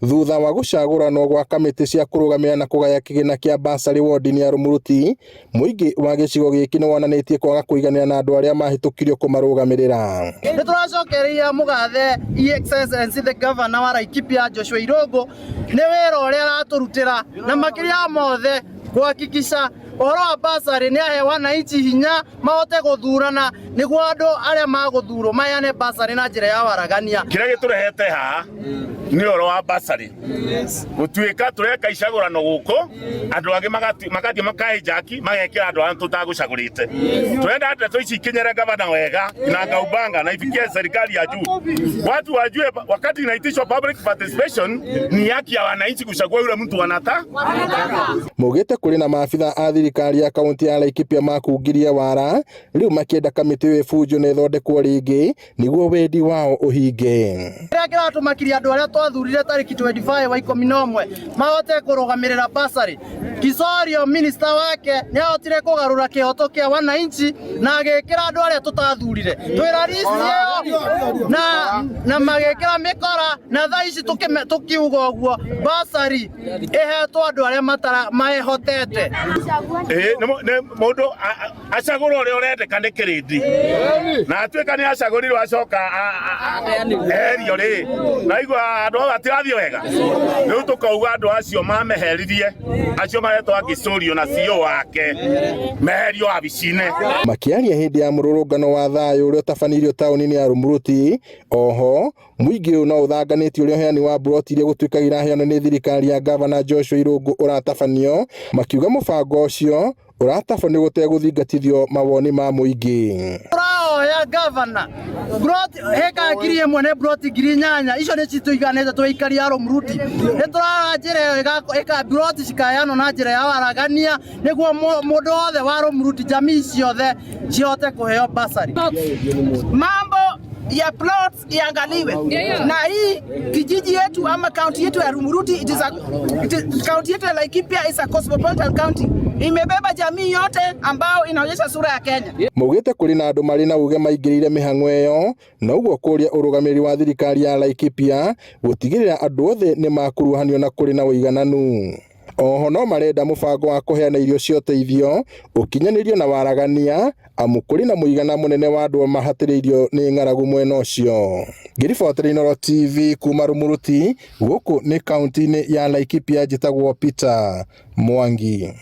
Thutha wa gũcagũranwo gwa kamĩtĩ cia kũrũgamĩrĩra na kũgaya kĩgĩna kĩa basarĩ wodi-inĩ ya Rumuruti, mũingĩ wa gĩcigo gĩkĩ nĩ wonanĩtie kwaga kũiganĩra na andũ arĩa mahĩtũkirio kũmarũgamĩrĩra. Nĩ tũracokeria mũgathe Excellency the Governor wa Laikipia Joshua Irũngũ nĩ wĩra ũrĩa aratũrutĩra na makĩria ya mothe kuhakikisha ũhoro wa basarĩ nĩ ahe wananchi hinya mahote gũthurana nĩguo andũ arĩa magũthurwo maheane basarĩ na njĩra ya waragania. Kĩrĩa gĩtũrehete haha nĩ ũhoro wa basarĩ gũtuĩka tũreka icagũrano gũkũ andũ angĩ magathiĩ makahijack magekĩra andũ arĩa tũtagũcagũrĩte. Tũrenda ndeto ici ikinyĩre gavana wega na Ngaubanga na ifikie serikali ya juu, watu wajue wakati inaitishwa public participation ni haki ya wananchi kuchagua yule mtu wanata Maugĩte kũrĩ na maabitha a thirikari ya kaunti ya Laikipia makungirie wara rĩu makĩenda kamĩtĩ ĩyo ĩbunjwo na ĩthondekwo rĩngĩ nĩguo wendi wao ũhinge. Kĩrĩa kĩratũmakiria andũ arĩa twathurire tarĩki 25 wa 11 mahote kũrũgamĩrĩra basarĩ. Kisorio minister wake nĩ ahotire kũgarũra kĩhoto kĩa wananchi na agĩkĩra andũ arĩa tũtathurire twĩra list ĩyo na magĩkĩra mĩkora na thaa ici tũkiuga ũguo basarĩ ĩhetwo andũ arĩa matara mahotete. Nĩ mũndũ acagũra ũrĩa ũrendeka nĩ kĩrĩndĩ na atuĩka nĩ acagũrirwo acoka eherio rĩ, naigua andũ ao matirathiĩ wega. Rĩu tũkauga andũ acio mameheririe, acio maretwo Angĩcũrio na CEO wake meherio wabici-inĩ. Makĩaria hĩndĩ ya mũrũrũngano wa thayũ ũrĩa ũtabanirio taũni-inĩ ya Rumuruti, oho mũingĩ ũyũ no ũthanganĩtie ũrĩa ũheani wa mburoti iria gũtuĩkaga iraheanwo nĩ thirikari ya gavana Joshua Irũngũ ũratabanio, makiuga mũbango ũcio ũratabanio gũtegũthingatithio mawoni ma mũingĩ. Tũrahoya gavana broti heka 1000 nĩ broti 8000 icio nĩ citũiganĩte twĩ aikari a Rumuruti. Nĩ tũrara njĩra ĩyo ĩka broti cikaheanwo na njĩra ya waragania nĩguo mũndũ wothe wa Rumuruti jamii ciothe cihote kũheo basari. Mambo ya plots iangaliwe na hii kijiji yetu ama kaunti yetu ya Rumuruti, kaunti yetu ya Laikipia is a cosmopolitan county, imebeba jamii yote ambao inaonyesha sura ya Kenya. Maugĩte kũrĩ na andũ marĩ na uge maingĩrĩire mĩhang'o ĩyo na ũguo kũria ũrũgamĩrĩri wa thirikari ya Laikipia gũtigĩrĩra andũ othe nĩ makuruhanio na kũrĩ na ũigananu. Oho no marenda mũbango wa kũheana irio cia ũteithio ũkinyanĩrio na waragania amu kũrĩ na mũigana mũnene wa andũ mahatĩrĩirio nĩ ng'aragu mwena ũcio. Ngĩribotera Inooro TV kuma Rumuruti, gũkũ nĩ kaunti-inĩ ya Laikipia, njĩtagwo Peter Mwangi.